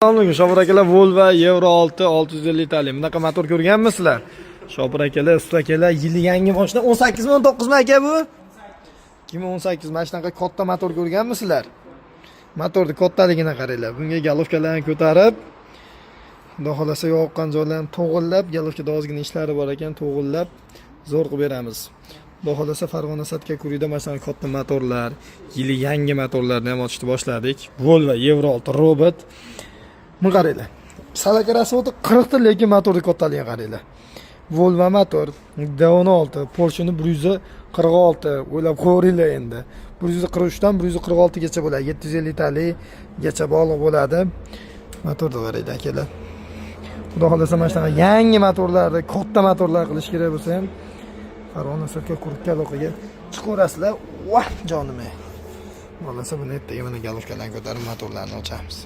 Assalomu alaykum, Shopir akalar. Volvo Euro 6 650 talik. Bunaqa motor ko'rganmisizlar? Shopir akalar, usta akalar, yili yangi mashina. 18 mi, 19 mi, aka bu? 2018. Mana shunaqa katta motor ko'rganmisizlar? Motorni kattaligini qaranglar. Bunga головка larni ko'tarib, Xudo xohlasa, yoqqan joylarni to'g'irlab, головка da ozgina ishlari bor ekan, to'g'irlab zo'r qilib beramiz. Xudo xohlasa, Farg'ona Satka Kurida mana shunaqa katta motorlar, yili yangi motorlarni ham ochishni boshladik. Volvo Euro 6 robot. Buni qaranglar. Salaka расход i 40 ta, lekin motorni kattaligini qaranglar. Volvo motor D16, Porsche'ni 146, o'ylab qo'yinglar endi. 143 dan 146 gacha bo'ladi. 750 taligacha bog'liq bo'ladi. Motorni qaranglar, akalar. Xudo xohlasa, mana shunaqa yangi motorlarni, katta motorlar qilish kerak bo'lsa ham, Farg'ona Satka Kurukka aloqaga chiqaverasizlar. Vah, jonim ey. Xudo xohlasa, buni ertaga mana головка larni ko'tarib, motorlarni ochamiz.